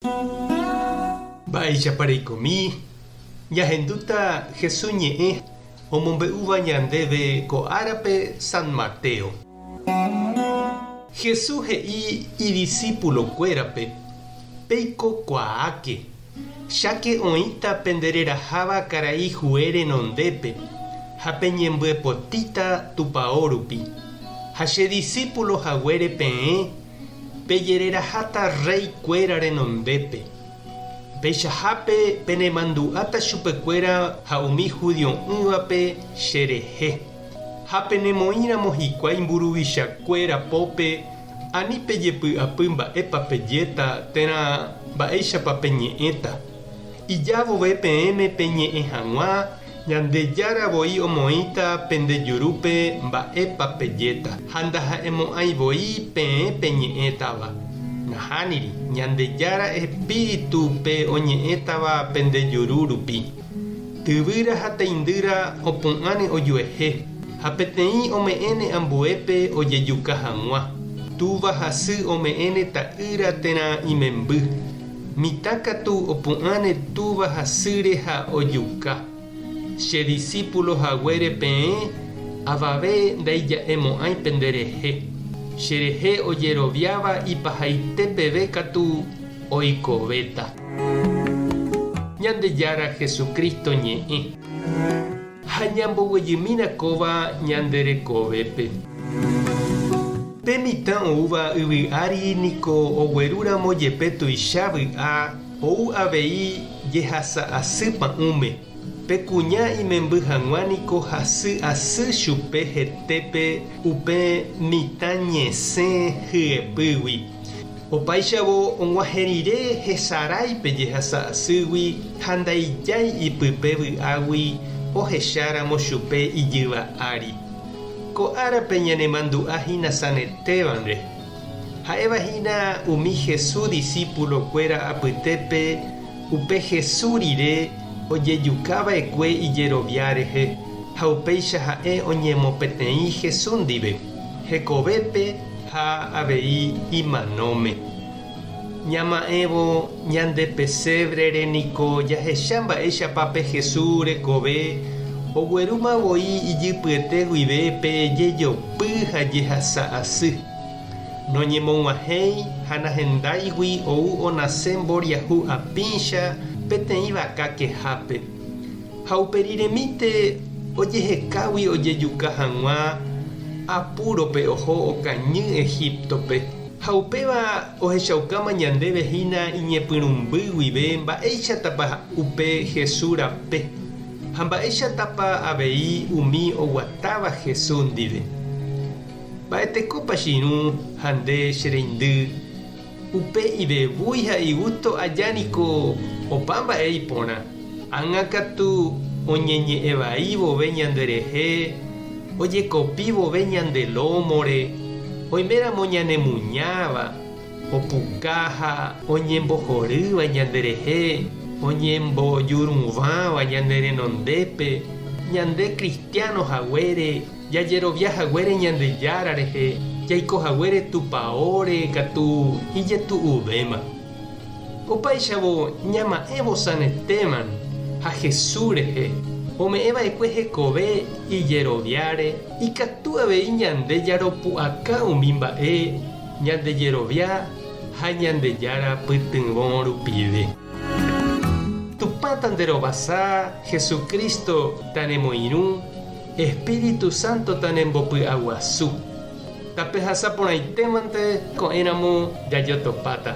Mba'éichapa reikomi? Ñahendúta Jesús ñe'ẽ omombe'úva ñandéve ko árape San Mateo. Jesús he'i idisípulokuérape, Peiko kuaáke, cháke oĩta pendereraháva karai hue renondépe ha peñembyepotíta tupao rupi. Ha che disípulo haguére peẽ, Pejereraháta rréi kuéra renondépe. Peichahápe penemandu'áta chupekuéra ha umi judio'ỹvape che rehe. Ha penemoĩramo hikuái mburuvicha kuéra pópe, ani pejepy'apy mba'épa pejéta térã mba'éichapa peñe'ẽta. Ija vove peẽme peñe'ẽ hag̃ua, Ñandejára voi omoĩta pende jurúpe mba'épa pejéta, ha ndaha'emo'ãi voi peẽ peñe'ẽtava. Nahániri, Ñandejára espíritu pe oñe'ẽtava pende juru rupi. Tyvýra ha teindýra opu'ãne ojuehe, ha peteĩ ome'ẽne ambuépe ojejuka hag̃ua. Túva ha sy ome'ẽne ta'ýra térã imemby. Mitã katu opu'ãne túva ha sýre ha ojuka. Che disípulo haguére peẽ, avave ndaija'emo'ãi penderehe. Cherehe ojeroviáva ipahaite peve katu oikovéta. Ñandejára Jesucristo ñe'ẽ. Ha ñamboguejymína kóva ñande rekovépe. Pe mitã oúva yvy ári niko oguerúramo jepe tuicha vy'a, ou avei jehasa asy pa'ũme. Pe kuña imemby hag̃ua niko hasy asy chupe hetépe upe mitã ñesẽ hyepýgui. Opáichavo og̃uahẽ rire hesarái pe jehasa asýgui ha ndaijái ipype vy'águi ohecháramo chupe ijyva ári. Ko árape ñanemandu'a hína San Esteban-re. Ha'éva hína umi Jesús disípulo-kuéra apytépe upe Jesús rire ojejuka va'ekue ijerovia rehe ha upéicha ha'e oñemopeteĩ Jesús ndive, hekovépe ha avei imanóme. Ñama'ẽvo ñande pesébrere niko jahecha mba'éichapa pe Jesús rekove oguerúma voi ijypyete guive pe jejopy ha jehasa asy. Noñemog̃uahẽi ha nahendáigui ou onase mboriahu apĩcha peteĩ vaka kehápe. Ha uperiremínte ojehekágui ojejuka hag̃ua apúrope oho okañy Egíptope. Ha upéva ohechaukáma ñandéve hína iñepyrũmby guive mba'éichatapa upe Jesús rape ha mba'éichatapa avei umi oguatáva Jesús ndive. Mba'etekópa che irũ ha nde che reindy? Upe ivevúi ha igústo aja niko opa mba'e iporã. Ág̃a katu oñeñe'ẽ vai vove ñanderehe, ojekopi vove ñande lómore, oiméramo ñanemuñáva, opuka ha oñembohorýva ñanderehe, oñembojuruvãva ñane renondépe, ñande kristiáno haguére, Jajerovia haguére Ñandejára rehe, jaiko haguére Tupaóre katu ijetu'uvéma. Opáichavo ñama'ẽvo San Esteban ha Jesús rehe, ome'ẽ va'ekue hekove ijeroviáre, ikatu avei ñande jaropu'aka umi mba'e ñande jerovia ha Ñandejára pytyvõ rupive. Tupã tanderovasa, Jesucristo tanemoirũ, Espíritu Santo tanembopy'aguasu. Tapehasa porãitémante ko'ẽramo jajotopáta.